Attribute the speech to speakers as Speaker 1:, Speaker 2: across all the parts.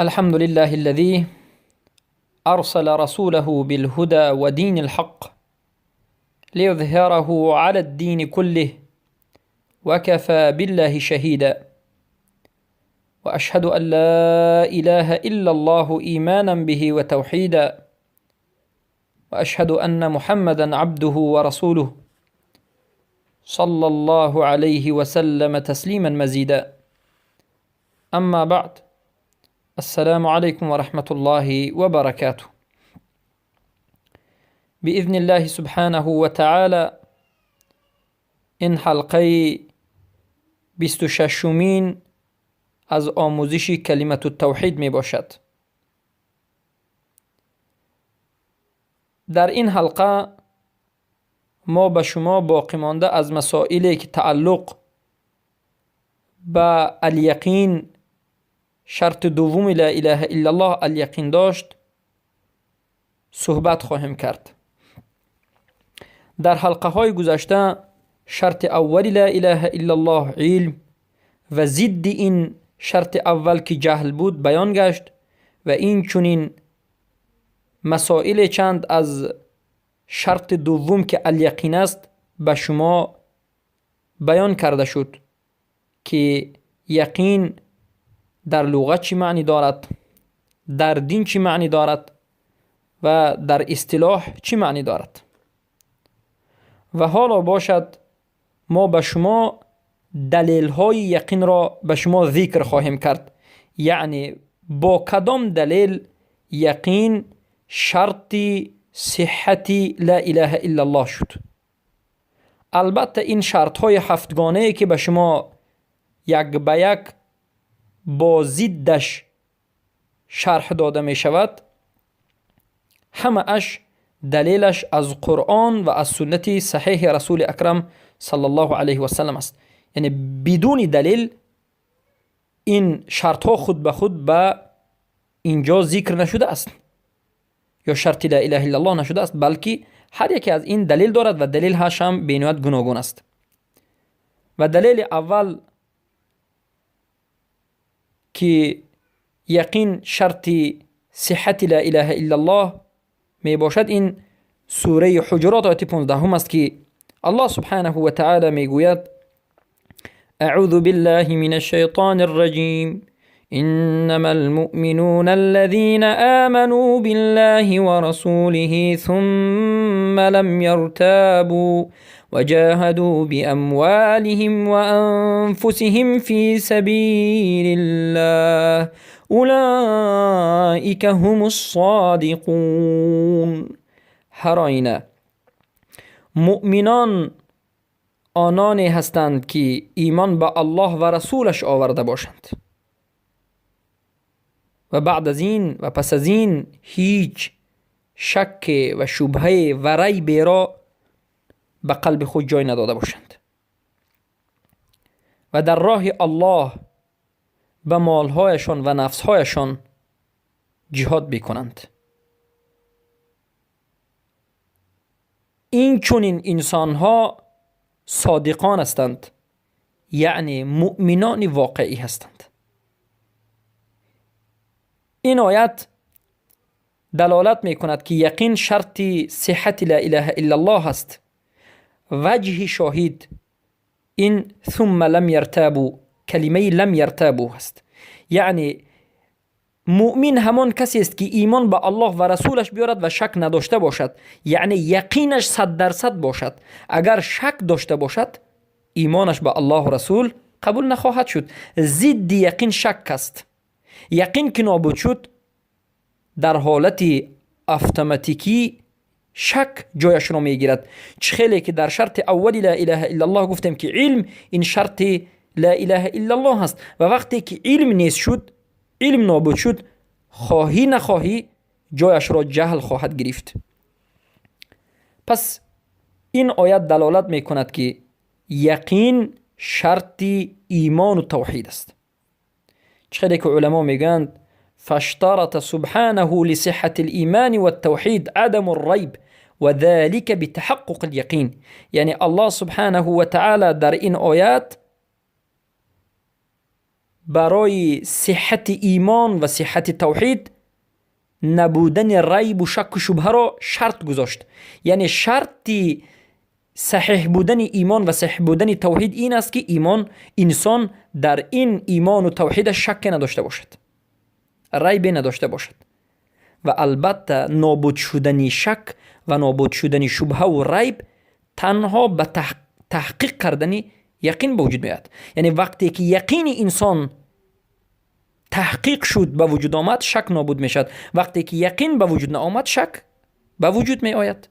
Speaker 1: الحمد لله الذي أرسل رسوله بالهدى ودين الحق ليظهره على الدين كله وكفى بالله شهيدا. وأشهد أن لا إله إلا الله إيمانا به وتوحيدا، وأشهد أن محمدا عبده ورسوله صلى الله عليه وسلم تسليما مزيدا. أما بعد، السلام عليكم ورحمة الله وبركاته. بإذن الله سبحانه وتعالى این حلقه 26مین از آموزش کلمة التوحید می باشد. در این حلقه ما به شما باقی مانده از مسائلی که تعلق به الیقین، شرط دوم لا اله الا الله الیقین داشت، صحبت خواهیم کرد. در حلقه های گذشته شرط اول لا اله الا الله علم و ضد این شرط اول که جهل بود بیان گشت و این چنین مسائل چند از شرط دوم که الیقین است به شما بیان کرده شد که یقین در لغت چی معنی دارد، در دین چی معنی دارد و در اصطلاح چی معنی دارد. و حالا باشد ما به شما دلیل های یقین را به شما ذکر خواهیم کرد، یعنی با کدام دلیل یقین شرط صحت لا اله الا الله شد. البته این شرط های هفتگانه که به شما یک به یک با ضدش شرح داده می شود، همه اش دلیلش از قرآن و از سنت صحیح رسول اکرم صلی الله علیه و سلم است. یعنی بدون دلیل این شرط ها خود به خود به اینجا ذکر نشده است یا شرط لا اله الا الله نشده است، بلکه هر یکی از این دلیل دارد و دلیل هاش هم بینایت گوناگون است. و دلیل اول که یقین شرط صحت لا اله الا الله می باشد این سوره حجرات آیت 15 است که الله سبحانه و تعالی می گوید: اعوذ بالله من الشیطان الرجیم، انما المؤمنون الذين آمنوا بالله ورسوله ثم لم يرتابوا وجاهدوا بأموالهم وأنفسهم في سبيل الله أولئك هم الصادقون. هر آینه مؤمنان آنانی هستند که ایمان به الله و رسولش آورده باشند و بعد از این و پس از این هیچ شک و شبهه و ریب را به قلب خود جای نداده باشند و در راه الله به مالهایشان و نفسهایشان جهاد بکنند. این چنین انسانها صادقان هستند، یعنی مؤمنان واقعی هستند. این آیت دلالت میکند که یقین شرط صحت لا اله الا الله است. وجه شاهد این ثم لم یرتابوا، کلمه لم یرتابوا است، یعنی مؤمن همان کسی است که ایمان به الله و رسولش بیارد و شک نداشته باشد، یعنی یقینش 100% باشد. اگر شک داشته باشد ایمانش به الله و رسول قبول نخواهد شد. ضد یقین شک است. یقین که نابود شد در حالت اتوماتیکی شک جایش را میگیرد. چه خیلی که در شرط اول لا اله الا الله گفتیم که علم این شرط لا اله الا الله است و وقتی که علم نیست شد، علم نابود شد، خواهی نخواهی جایش را جهل خواهد گرفت. پس این آیت دلالت میکند که یقین شرط ایمان و توحید است. چه که علما میگند فاشترط سبحانه لصحة الإيمان والتوحيد عدم الريب وذلك بتحقق اليقين. یعنی الله سبحانه و تعالی در این آیات برای صحت ایمان و صحت توحید نبودن ریب و شک و شبهه را شرط گذاشت. یعنی شرط صحیح بودن ایمان و صحیح بودن توحید این است که ایمان انسان در این ایمان و توحید شک نداشته باشد، ریب نداشته باشد. و البته نابود شدن شک و نابود شدن شبهه و ریب تنها به تحقیق کردن یقین به وجود میاد. یعنی وقتی که یقین انسان تحقیق شد به وجود آمد، شک نابود میشد. وقتی که یقین به وجود نآمد، شک به وجود می آید.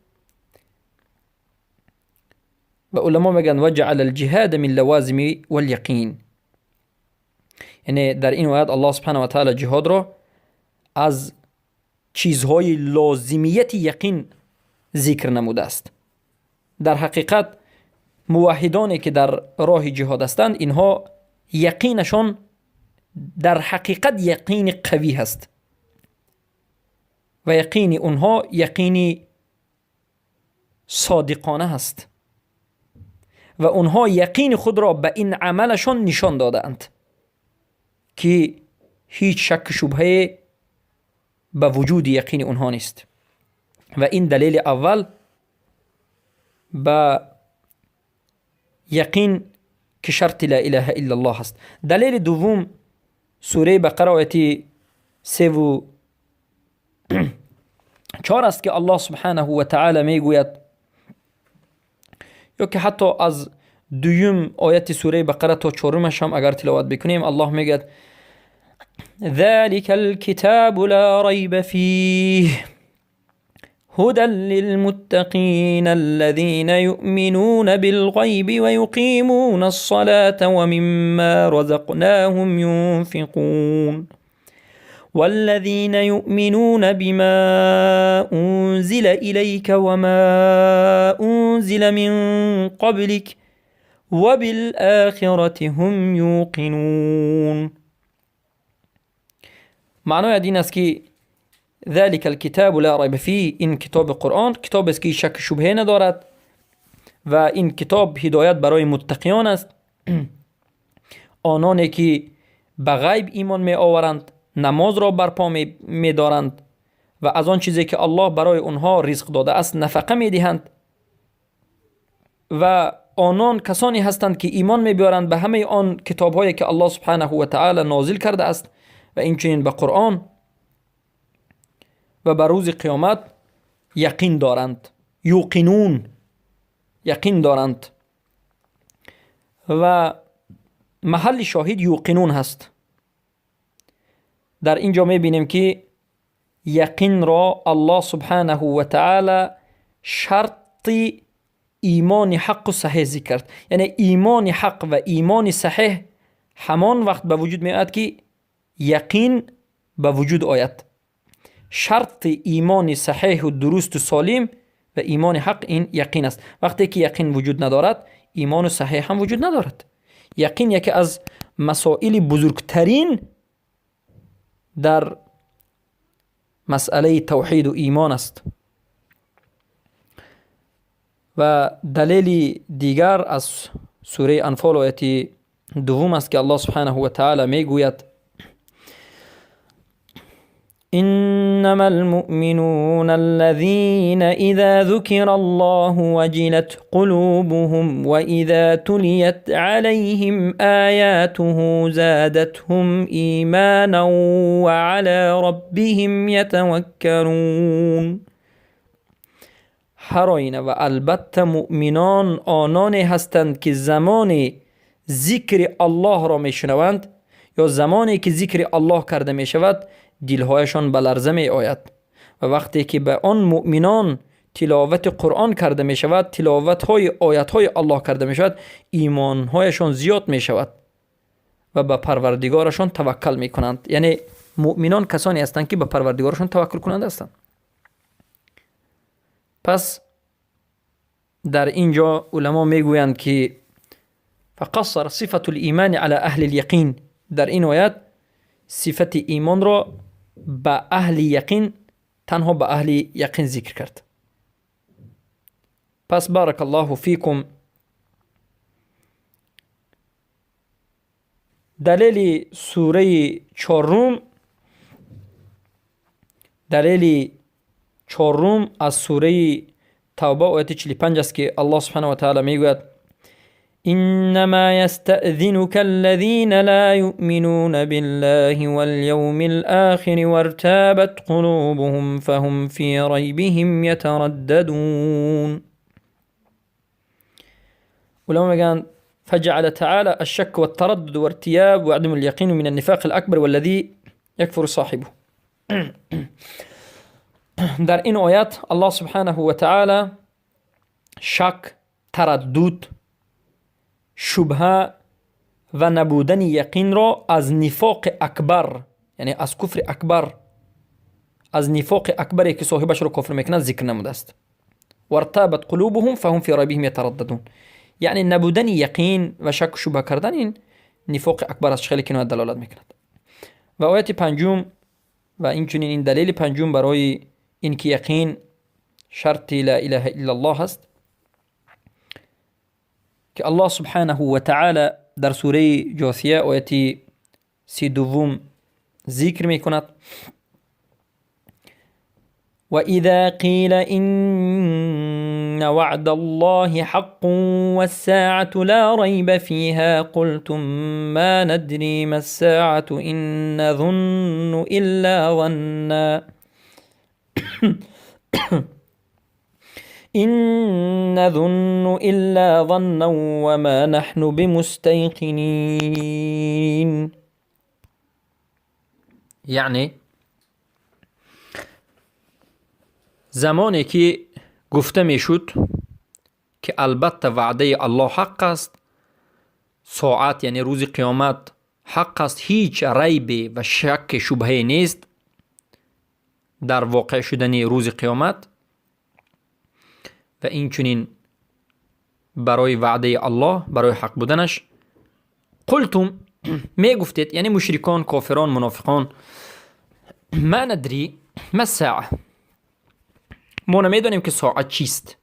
Speaker 1: و علما میگن وجعل الجهاد من لوازم والیقین، یعنی در این آیت الله سبحانه و تعالی جهاد را از چیزهای لازمیت یقین ذکر نموده است. در حقیقت موحدانی که در راه جهاد هستند، اینها یقینشان در حقیقت یقین قوی هست و یقین اونها یقین صادقانه هست و اونها یقین خود را به این عملشان نشان دادند که هیچ شک شبهه به وجود یقین اونها نیست. و این دلیل اول به یقین که شرط لا اله الا الله است. دلیل دوم سوره بقره آیت 3 و 4 است که الله سبحانه و تعالی میگوید، یا که حتی از دوم آیت سوره بقره تا چهارمش هم اگر تلاوت بکنیم، الله میگوید ذلك الكتاب لا ريب فيه هدى للمتقين الذين يؤمنون بالغيب ويقيمون الصلاة ومما رزقناهم ينفقون والذين يؤمنون بما أنزل إليك وما أنزل من قبلك وبالآخرة هم يوقنون. معنای این است که ذلك الكتاب لا ریب فیه، این کتاب قرآن کتاب است که شک شبهه ندارد و این کتاب هدایت برای متقیان است، آنانی که به غیب ایمان می آورند، نماز را برپا می دارند و از آن چیزی که الله برای آنها رزق داده است نفقه می دهند و آنان کسانی هستند که ایمان می بیارند به همه آن کتاب هایی که الله سبحانه و تعالی نازل کرده است و اینچنین به قرآن و به روز قیامت یقین دارند، یوقنون، یقین دارند. و محل شاهد یوقنون هست. در اینجا میبینیم که یقین را الله سبحانه و تعالی شرط ایمان حق و صحیح ذکر کرد. یعنی ایمان حق و ایمان صحیح همان وقت به وجود می آید که یقین به وجود آید. شرط ایمان صحیح و درست و سالم و ایمان حق این یقین است. وقتی که یقین وجود ندارد، ایمان صحیح هم وجود ندارد. یقین یکی از مسائل بزرگترین در مسئله توحید و ایمان است. و دلیل دیگر از سوره انفال آیت دوم است که الله سبحانه و تعالی میگوید إنما المؤمنون الذين إذا ذكر الله وجلت قلوبهم وإذا تليت عليهم آياته زادتهم إيمانا وعلى ربهم يتوكلون. هر آینه و البته مؤمنان آنانی هستند که زمان ذکر الله را میشنوند یا زمانی که ذکر الله کرده میشود دلهایشان به لرزه می آید و وقتی که به آن مؤمنان تلاوت قرآن کرده می شود، تلاوت های آیت های الله کرده می شود، ایمان هایشان زیاد می شود و به پروردگارشان توکل می کنند. یعنی مؤمنان کسانی هستند که به پروردگارشان توکل کننده هستند. پس در اینجا علما می گویند که فقصر صفة الایمان علی اهل الیقین. در این آیت صفت ایمان را به اهل یقین، تنها به اهل یقین ذکر کرد. پس بارک الله فیکم، دلیل سوره چهارم، دلیل چهارم از سوره توبه آیت 45 است که الله سبحانه و تعالی میگوید انما يستأذنك الذين لا يؤمنون بالله واليوم الآخر وارتابت قلوبهم فهم في ريبهم يترددون. علما میگن فجعل تعالى الشك والتردد وارتياب وعدم اليقين من النفاق الأكبر والذي يكفر صاحبه. در این آیات الله سبحانه و تعالی شک، تردد، شبهه و نبودن یقین را از نفاق اکبر، یعنی از کفر اکبر، از نفاق اکبری که صاحبش را کفر میکند ذکر نموده است. وارتابت قلوبهم فهم فی ریبهم یترددون، یعنی نبودن یقین و شک و شبهه کردن این نفاق اکبر است، خیلی که دلالت میکند. و آیت پنجم و اینچنین این دلیل پنجم برای اینکه یقین شرط لا اله الا الله است که الله سبحانه و تعالی در سوره جاثیه آیت 32 ذکر میکند وإذا قيل إن وعد الله حق والساعة لا ريب فيها قلتم ما ندري ما الساعة إن نظن إلا ظنا إن نظن إلا ظنا وما نحن بمستيقنين. یعنی زمانی که گفته میشد که البته وعده الله حق است، ساعت یعنی روز قیامت حق است، هیچ ریب و شک شبهه نیست در واقع شدن روز قیامت و این چنین برای وعده الله، برای حق بودنش، قلتم میگفتید، یعنی مشرکان، کافران، منافقان، ما ندری ما الساعه، ما نمیدانیم که ساعت چیست.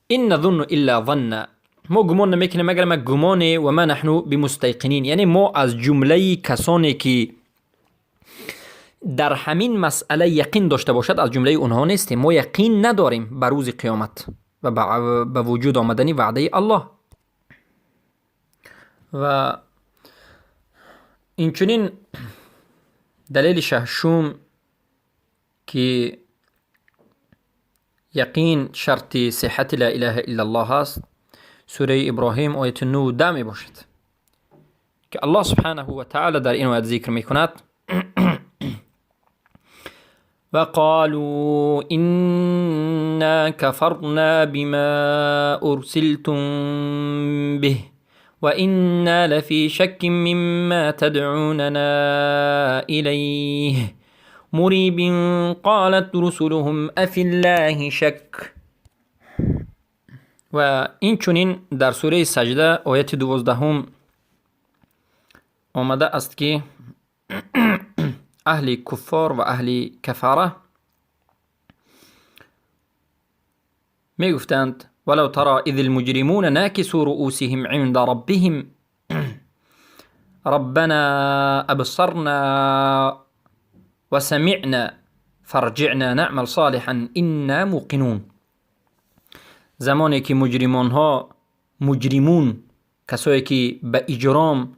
Speaker 1: این نظن الا ظن، ما گمان نمیکنیم مگر ما گمانه، و ما نحن بمستیقنین، یعنی ما از جمله کسانی که در همین مسئله یقین داشته باشد از جمله اونها نیستیم. ما یقین نداریم بر روز قیامت و به وجود آمدن وعده الله. و اینچنین دلیل ششم که یقین شرط صحت لا اله الا الله است، سوره ابراهیم آیت 9 می باشد که الله سبحانه و تعالی در این آیت ذکر می کند وقالوا إنا كفرنا بما أرسلتم به وإنا لفي شك مما تدعوننا إليه مريب قالت رسلهم أفي الله شك. و این چنین در سوره سجده آیت 12 آمده است که اهل کفار و اهل کفاره می گفتند ولو ترى اذ المجرمون ناكسوا رؤوسهم عند ربهم ربنا ابصرنا وسمعنا فارجعنا نعمل صالحا انا موقنون. زمانی که مجرمان ها، مجرمون، کسایی که به اجرام،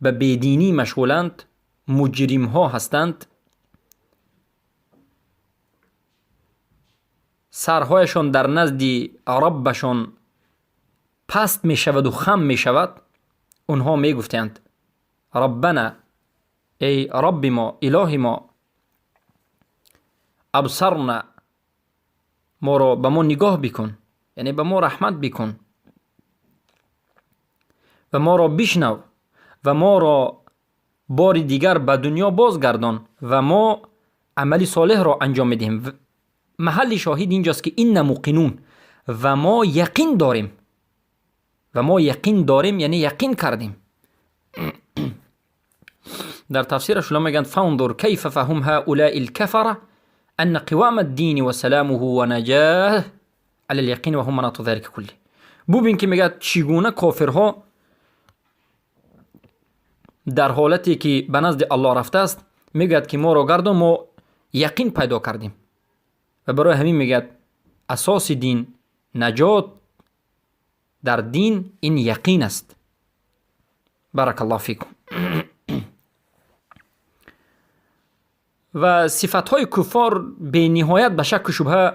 Speaker 1: به بیدینی مشغولند، مجرم ها هستند، سرهایشان در نزد ربشان پست می شود و خم می شود، اونها می گفتند ربنا، ای رب ما، اله ما، ابصرنا، ما را به ما نگاه بکن، یعنی به ما رحمت بکن و ما را بشنو و ما را بار دیگر به دنیا بازگردان و ما عمل صالح را انجام میدهیم. محل شاهد اینجاست که این موقنون، و ما یقین داریم، و ما یقین داریم یعنی یقین کردیم. در تفسیرش میگن فانظر کیف فهم هؤلاء الكفره ان قوام الدین و سلامه و نجاه علی الیقین و هم مناط ذلك کله. ببین که میگه چگونه کافرها در حالتی که به نزد الله رفته است میگوید که ما را گردان، ما یقین پیدا کردیم. و برای همین میگوید اساس دین، نجات در دین این یقین است. بارک الله فیکم. و صفت‌های کفار به نهایت به شک و شبهه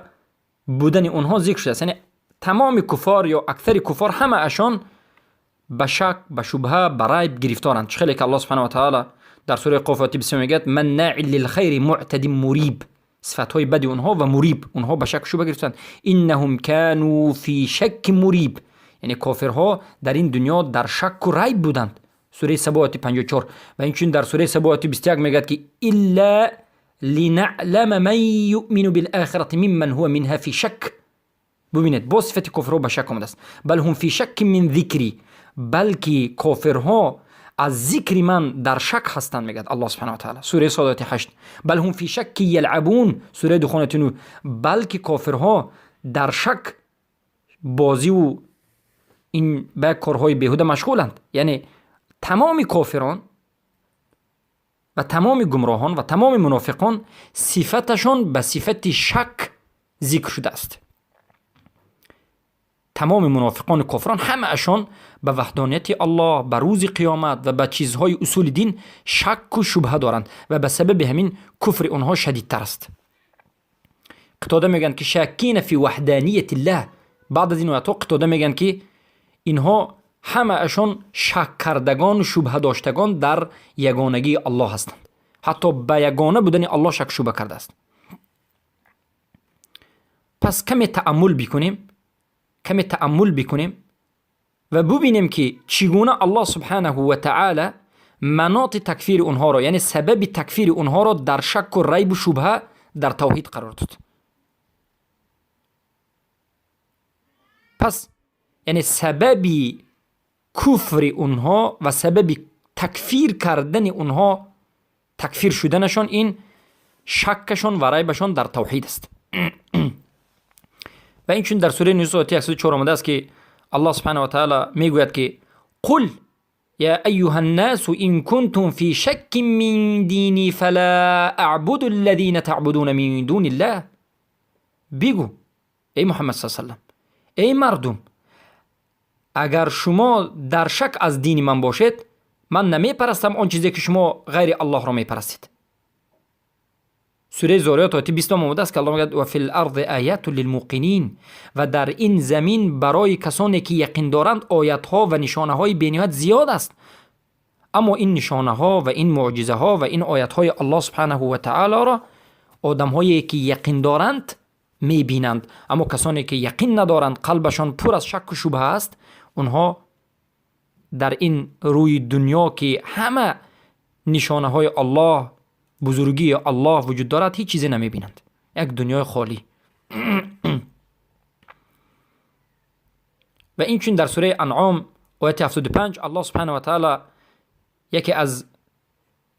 Speaker 1: بودن اونها ذکر شده است. یعنی تمام کفار یا اکثر کفار همه اشان به شک، به شبهه، به ریب گرفتارند. چه خیلی که الله سبحانه و تعالی در سوره قاف آیه 23 میگه مناع للخیر معتد مریب، صفت‌های بد اونها و مریب، اونها به شک و شبهه گرفتارند. انهم كانوا فی شک مریب، یعنی کافرها در این دنیا در شک و ریب بودند. سوره سبا آیه 54. و اینچنین در سوره سبا آیه 21 میگه که الا لنعلم من یؤمن بالآخرة ممن هو منها فی شک. ببینید باز صفت کفرها به شک آمده است. بل هم فی شک من ذکری، بلکه کافرها از ذکر من در شک هستند، میگه الله سبحانه و تعالی. سوره صاد آیه 8. بل هم فی شک یلعبون، سوره دخان آیه 9. بلکه کافرها در شک بازی و این به کارهای بیهوده مشغولند. یعنی تمام کافران و تمام گمراهان و تمام منافقان صفتشان به صفت شک ذکر شده است. تمام منافقان و کافران همه اشان به وحدانیت الله، به روز قیامت و به چیزهای اصول دین شک و شبهه دارند و به سبب همین کفر آنها شدیدتر است. قتاده میگن که شاکین فی وحدانیت الله. بعد از این آیات قتاده میگن که اینها همه اشان شک کردگان و شبهه داشتگان در یگانگی الله هستند. حتی به یگانه بودن الله شک شبهه کرده است. پس کمی تأمل بکنیم، کمی تأمل بکنیم و ببینیم که چگونه الله سبحانه و تعالی مناط تکفیر اونها را، یعنی سبب تکفیر اونها را در شک و ریب و شبهه در توحید قرار داد. پس یعنی سبب کفر اونها و سبب تکفیر کردن اونها، تکفیر شدنشان، این شکشان و ریبشان در توحید است. و این چون در سوره نساء آیه 104 آمده است که الله سبحانه و تعالی میگوید که قل یا ایها الناس ان کنتم فی شک من دینی فلا اعبد الذین تعبدون من دون الله. بگو ای محمد صلی الله علیه و سلم، ای مردم، اگر شما در شک از دین من باشید، من نمیپرستم آن چیزی که شما غیر الله را میپرستید. سوره زاریات آیه 20 آمده است که الله میگوید و فی الارض آیات للموقنین، و در این زمین برای کسانی که یقین دارند آیت ها و نشانه های بی‌نهایت زیاد است. اما این نشانه ها و این معجزه ها و این آیت های الله سبحانه و تعالی را آدم هایی که یقین دارند میبینند، اما کسانی که یقین ندارند، قلبشان پر از شک و شبهه است، اونها در این روی دنیا که همه نشانه های الله، بزرگی الله وجود دارد، هیچ چیزی نمیبینند، یک دنیای خالی. و این چون در سوره انعام آیه 75 الله سبحانه و تعالی یکی از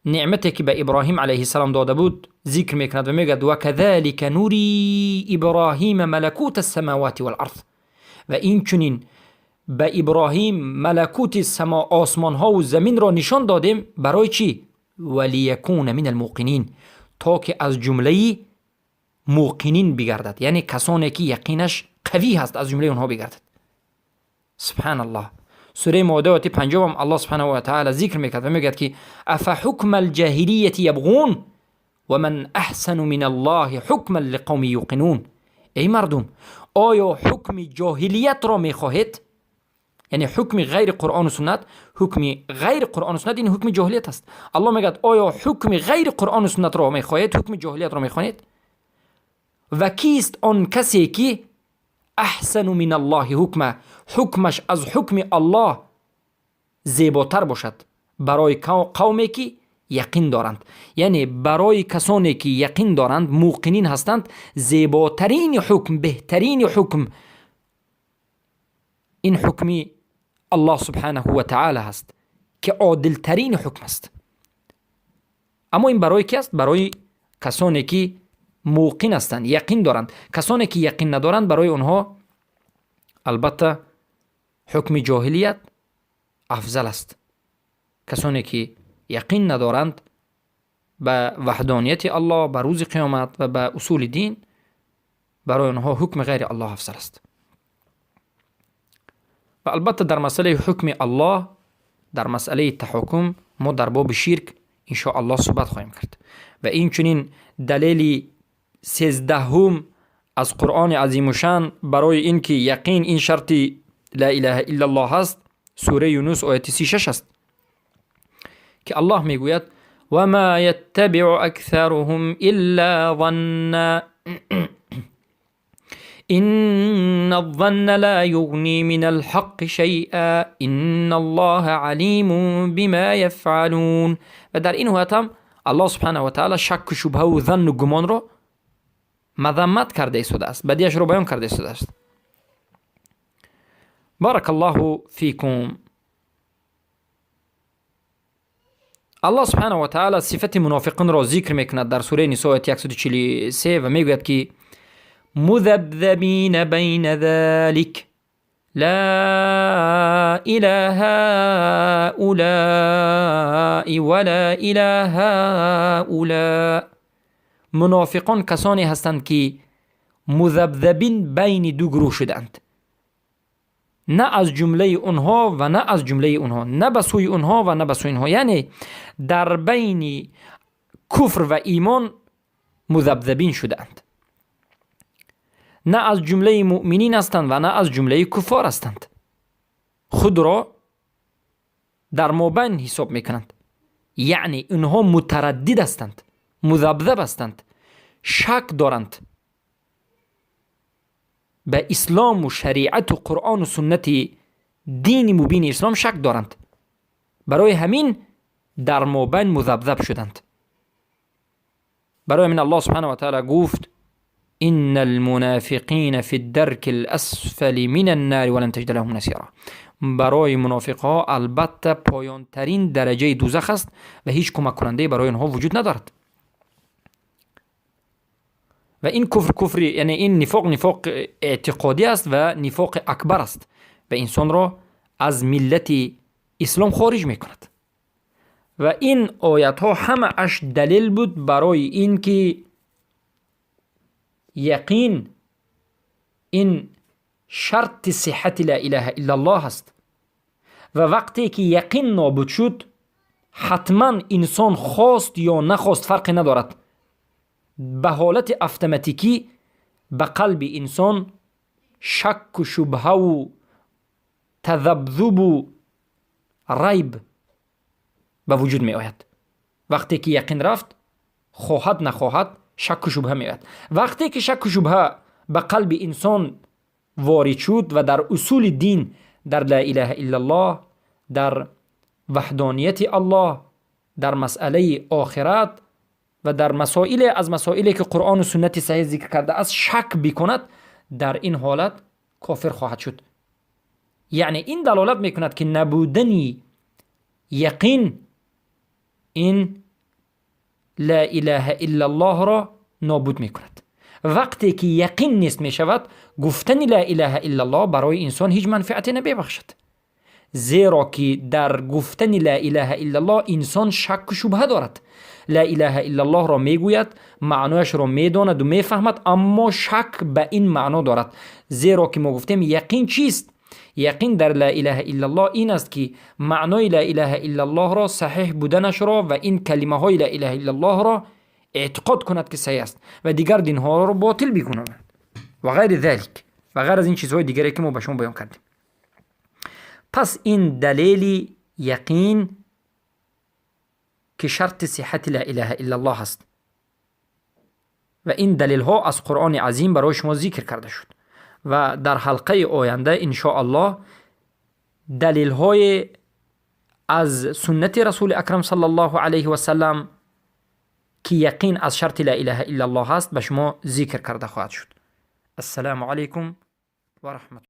Speaker 1: نعمتی که به ابراهیم علیه السلام داده بود ذکر میکند و میگد و کذلک نوری ابراهیم ملکوت السماوات والارض. و این چنین به ابراهیم ملکوت سما، آسمان ها و زمین را نشان دادیم. برای چی؟ ولیکون من الموقنین، تا که از جمله موقنین بگردد، یعنی کسانی که یقینش قوی هست از جمله اونها بگردد. سبحان الله. سوره مائده آیه 50 هم الله سبحانه و تعالی ذکر میکرد و میگه که افحکم الجاهلیت یبغون و من احسن من الله حکما لقوم یوقنون. ای مردم، آیا حکم جاهلیت را میخواهید؟ یعنی حکم غیر قرآن و سنت، حکم غیر قرآن و سنت این حکم جاهلیت است. الله میگه آیا حکم غیر قرآن و سنت را میخواهید؟ حکم جاهلیت را میخواهید؟ و کیست آن کسی که احسن من الله حکمه، حکمش از حکم الله زیباتر باشد برای قومی که یقین دارند. یعنی برای کسانی که یقین دارند، موقنین هستند، زیباترین حکم، بهترین حکم این حکمی الله سبحانه و تعالی هست که عادلترین حکم است. اما این برای کی است؟ برای کسانی که موقن هستند، یقین دارند. کسانی که یقین ندارند برای آنها البته حکم جاهلیت افضل است. کسانی که یقین ندارند به وحدانیت الله، به روز قیامت و به اصول دین، برای آنها حکم غیر الله افضل است. و البته در مسئله حکم الله، در مسئله تحکم، ما در باب شرک ان شاء الله صحبت خواهیم کرد. و این چنین دلیل 13 از قرآن عظیم الشان برای اینکه یقین این شرط لا اله الا الله هست، سوره یونس آیه 36 است که الله میگوید و ما یتبع اکثرهم الا ظنا إن الظن لا يغني من الحق شيئا إن الله علیم بما يفعلون. و در این آیت هم الله سبحانه و تعالی شک و شبهه و ظن و گمان را مذمت کرده ایستاده است، بدیش را بیان کرده ایستاده است. بارک الله فیکم. الله سبحانه و تعالی صفت منافقین را ذکر میکند در سوره نساء آیه 143 و میگوید که مذبذبين بين ذلك لا إلى هؤلاء ولا إلى هؤلاء. منافقان کسانی هستند که مذبذبین بین دو گروه شدند، نه از جمله اونها و نه از جمله اونها، نه به سوی اونها و نه به سوی اونها، یعنی در بین کفر و ایمان مذبذبین شدند، نه از جمله مؤمنین هستند و نه از جمله کفار هستند، خود را در مابین حساب میکنند، یعنی اینها متردد هستند، مذبذب هستند، شک دارند به اسلام و شریعت و قرآن و سنت دین مبین اسلام شک دارند، برای همین در مابین مذبذب شدند. برای همین الله سبحانه و تعالی گفت إن المنافقین فی الدرک الأسفل من النار ولن تجد لهم نصیرا. برای منافقها البته پایان ترین درجه دوزخ است و هیچ کمک کننده برای آنها وجود ندارد. و این کفر کفری، یعنی این نفاق نفاق اعتقادی است و نفاق اکبر است و انسان را از ملت اسلام خارج میکند. و این آیت ها همه اش دلیل بود برای اینکه یقین این شرط صحت لا اله الا الله است و وقتی که یقین نابود شد، حتما انسان خواست یا نخواست فرقی ندارد، به حالت اتوماتیکی به قلب انسان شک و شبهه و تذبذب و ریب به وجود می آید. وقتی که یقین رفت، خواهد نخواهد شک و شبهه می آید. وقتی که شک و شبهه به قلب انسان وارد شد و در اصول دین، در لا اله الا الله، در وحدانیت الله، در مسئله آخرت و در مسائل از مسائلی که قرآن و سنت صحیح ذکر کرده است شک بکند، در این حالت کافر خواهد شد. یعنی این دلالت میکند که نبودن یقین این لا اله الا الله را نابود میکند. وقتی که یقین نیست میشود، گفتن لا اله الا الله برای انسان هیچ منفعتی نمیبخشد، زیرا که در گفتن لا اله الا الله انسان شک و شبهه دارد. لا اله الا الله را میگوید، معنایش را میداند و میفهمد، اما شک به این معنا دارد. زیرا که ما گفتیم یقین چیست؟ یقین در لا اله الا الله این است که معنای لا اله الا الله را، صحیح بودنش را و این کلمه های لا اله الا الله را اعتقاد کند که صحیح است و دیگر دینها را باطل بکنند و غیر ذلک و غیر از این چیزهای دیگری که ما به شما بیان کردیم. پس این دلیل یقین که شرط صحت لا اله الا الله است و این دلیل ها از قرآن عظیم برای شما ذکر کرده شد و در حلقه آینده ان شاء الله دلیل های از سنت رسول اکرم صلی الله علیه و سلم که یقین از شرط لا اله الا الله است به شما ذکر کرده خواهد شد. السلام علیکم و رحمت